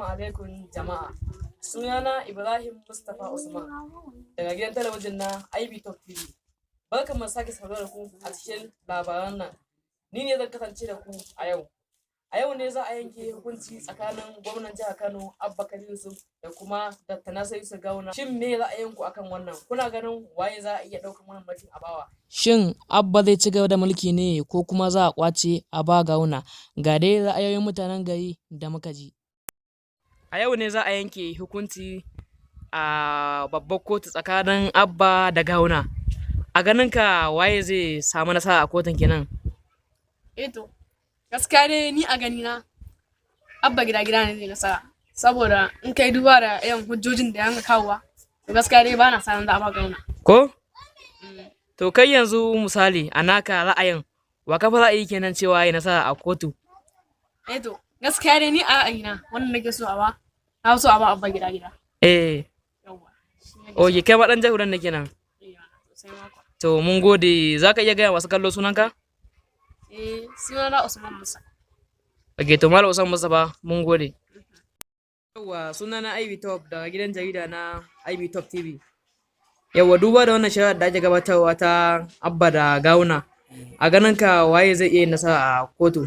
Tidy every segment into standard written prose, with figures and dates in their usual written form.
Alaikum jama'a. Sunana Ibrahim Mustapha Usman daga gidan talabijin na IB Top TV. Barkan mu sake saduwa da ku a cikin labaran nan. Ni ne zan kasance da ku a yau. A yau ne za a yanke hukunci tsakanin gwamnan jihar Kano Abba Kabir Yusuf da kuma Dr. Nasiru Yusuf Gawuna. Shin me ra'ayinku akan wannan? Kuna ganin waye za a iya ɗaukan wannan mulkin a bawa? Shin Abba zai ci gaba da mulki ne ko kuma za a ƙwace a ba Gawuna? Ga dai ra'ayoyin mutanen gari da muka ji. A yau ne za a yanke hukunci a babbar kotu tsakanin Abba da Gawuna. A ganinka, waye zai samu nasara a kotun kenan? Eh to, gaskiya dai ni a gani na, Abba Gida Gida ne zai nasara. Saboda in kai duba da irin hujjojin da ya kawowa, to gaskiya dai ba na sa ran za a ba Gawuna. Ko? To kai yanzu misali a naka ra'ayin, wa ka fi ra'ayi kenan cewa ya nasara a kotu? Eh to, gaskiya dai ni a ra'ayina, wannan nake so a ba, na so a ba Abba Gida Gida. Yawwa. Shi nake so. Oke, kai ma ɗan jihar ne kenan. Eh, sosai ma kuwa. To mun gode, za ka iya gaya masu kallo sunanka? Eh, sunana Usman Musa. Ok, to Malam Usman Mustapha, mun gode. Yawwa, sunana IB Top daga gidan jarida na IB Top TV. Yawwa, duba da wannan shari'ar da ake gabatarwa ta Abba da Gawuna. A ganin ka, waye zai iya yin nasara a kotu?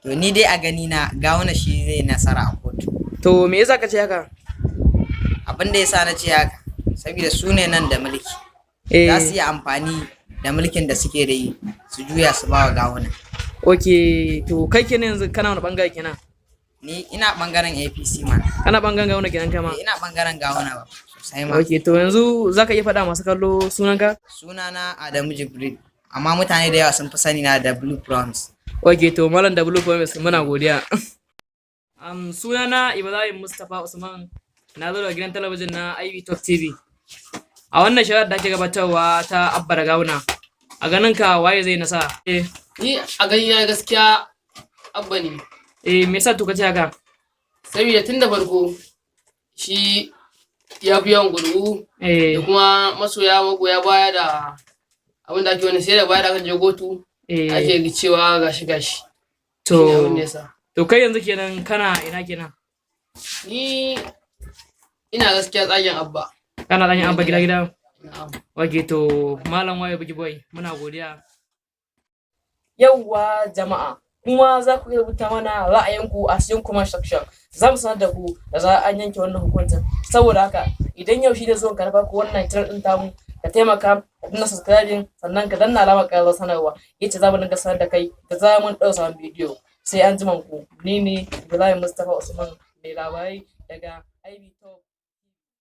To ni dai a gani na, Gawuna shi zai nasara a kotu. To me yasa ka ce haka? Abin da yasa na ce haka, saboda su ne nan da mulki. Za su yi amfani da mulkin da suke da yi su juya su ba wa Gawuna. Ok, to kai kenan yanzu kana wani bangare kenan? Ni ina bangaren APC man. Kana bangaren Gawuna kenan kama? Eh, ina bangaren Gawuna ba sosai ma. Ok, to yanzu za ka iya faɗa masu kallo sunanka? Sunana Adamu Jibril, amma mutane da yawa sun fi sani na da Blue Promise. Ok, to Malam da Blue Promise, muna godiya. Sunana Ibrahim Mustapha Usman, na zo daga gidan talabijin na IB Top TV. A wannan shari'ar da ake gabatarwa ta Abba da Gawuna, a ganin ka, waye zai nasara? Ni a gani na, gaskiya Abba ne. Eh, me yasa to ka ce haka? Saboda tun da farko shi ya fi yawan ƙuri'u da kuma masoya, magoya baya, da abin da ake wani sai da baya da aka je kotu ake cewa gashi gashi. To, Shine abin da yasa. to kai yanzu kenan kana ina kenan? Ni ina gaskiya tsagen Abba. Kana ɗan Abba Gida Gida? Na'am. Ok, to Malam Waye Bugi Boy, muna godiya. Yawwa jama'a, kuma za ku iya rubuta mana ra'ayinku a cikin comment section. Za mu sanar da ku da za an yanke wannan hukuncin. Saboda haka, idan yau shi ne zuwan ka na farko wannan channel ɗin tamu, ka taimaka ka danna subscribing, sannan ka danna alamar ƙararrawar sanarwa. Yace za mu dinga sanar da kai da zarar mun ɗaura sabon bidiyo. Sai an jima ku. Ni ne Ibrahim Mustapha Usman mai labarai daga IB Top.